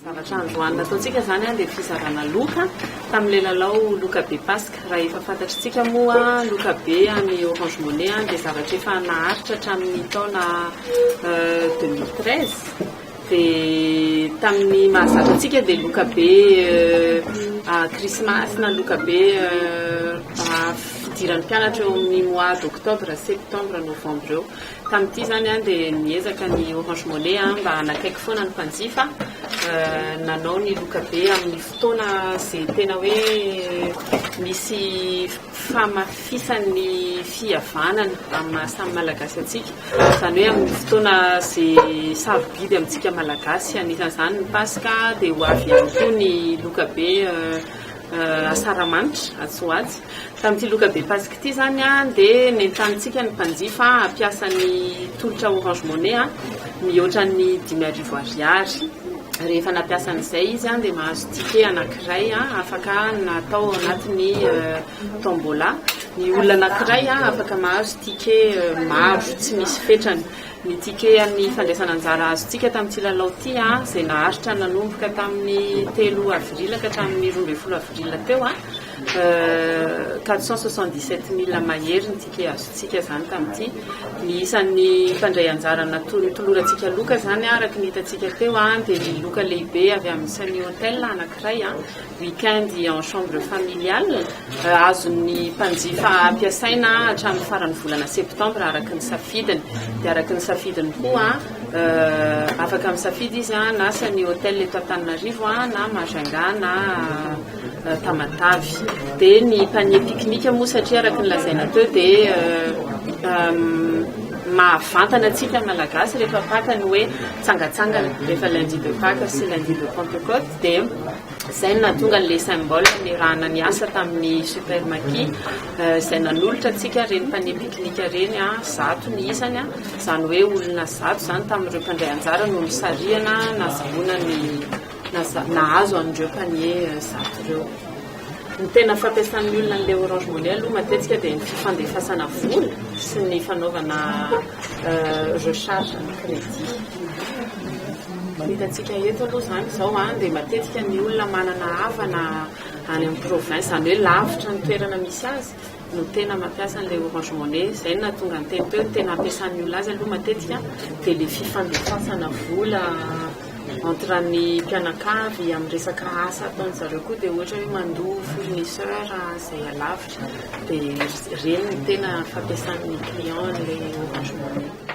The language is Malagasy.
Zavatra androany nataontsika izany dia fizarana loka tamin'ilay lalao loka be Paska. Raha efa fantatritsika moa loka be any Orange Money dia zavatra efa naharitra hatramin'ny taona 2013. Dia tamin'ny mahazatra antsika dia loka be krismasy na loka be fidiran'ny mpianatra eo amin'ny mois d'octobre, septembre, novembre eo. Tamin'ity izany dia niezaka ny Orange Money mba hanakaiky foana ny mpanjifa, nanao ny loka be amin'ny fotoana izay tena hoe misy famafisan'ny fihavanana amin'ny maha samy Malagasy antsika. Izany hoe amin'ny fotoana izay sarobidy amintsika Malagasy, anisan'izany ny Paska, dia ho avy ihany koa ny loka be Asaramanitra atsy ho atsy. Tamin'ity loka be Paska ity izany dia nentanintsika ny mpanjifa hampiasa ny tolotra Orange Money mihoatra ny 5000 ariary. Rehefa nampiasa an'izay izy dia mahazo ticket anankiray afaka natao ao anatin'ny tombola. Ny olona anankiray afaka mahazo ticket maro tsy misy fetrany. Ny ticket an'ny fandraisana anjara azontsika tamin'ity lalao ity, izay naharitra nanomboka tamin'ny 3 avril ka hatramin'ny 12 avril teo, 477 000 mahery ny ticket azontsika izany tamin'ity. Ny isan'ny mpandray anjara notolorantsika loka izany, araka ny hitantsika teo, dia ny loka lehibe avy amin'ny Sunny Hotel anankiray, week-end en chambre familiale, azon'ny mpanjifa ampiasaina hatramin'ny faran'ny volana septambra araka ny safidiny. Dia araka ny safidiny koa, afaka misafidy izy na Sunny Hotel eto Antananarivo na Majunga na Tamatave. Dia ny panier pique-nique moa satria araka ny lazaina teo dia mahavantana antsika Malagasy rehefa Paka ny hoe tsangatsangana, rehefa lundi de Pâques sy lundi de Pentecôte dia izay no nahatonga an'ilay symbole niarahana niasa tamin'ny Super Maki izay nanolotra antsika ireny panier pique-nique ireny, 100 ny isany, izany hoe olona 100 izany tamin'ireo mpandray anjara no nisarihana nazahoana ny nahazo an'ireo panier 100 ireo. Ny tena fampiasan'ny olona an'ilay Orange Money aloha matetika dia ny fifandefasana vola sy ny fanaovana recharge ny crédit. Ny hitantsika eto aloha izany izao dia matetika ny olona manana havana any amin'ny province, izany hoe lavitra ny toerana misy azy no tena mampiasa an'ilay Orange Money. Izay no nahatonga ny teny teo, ny tena ampiasan'ny olona azy aloha matetika dia ilay fifandefasana vola entre ny mpianakavy amin'ny resaka asa ataon-dry zareo koa dia ohatra hoe mandoa fournisseur izay alavitra dia ireny no tena fampiasan'ny client an'ilay Orange Money.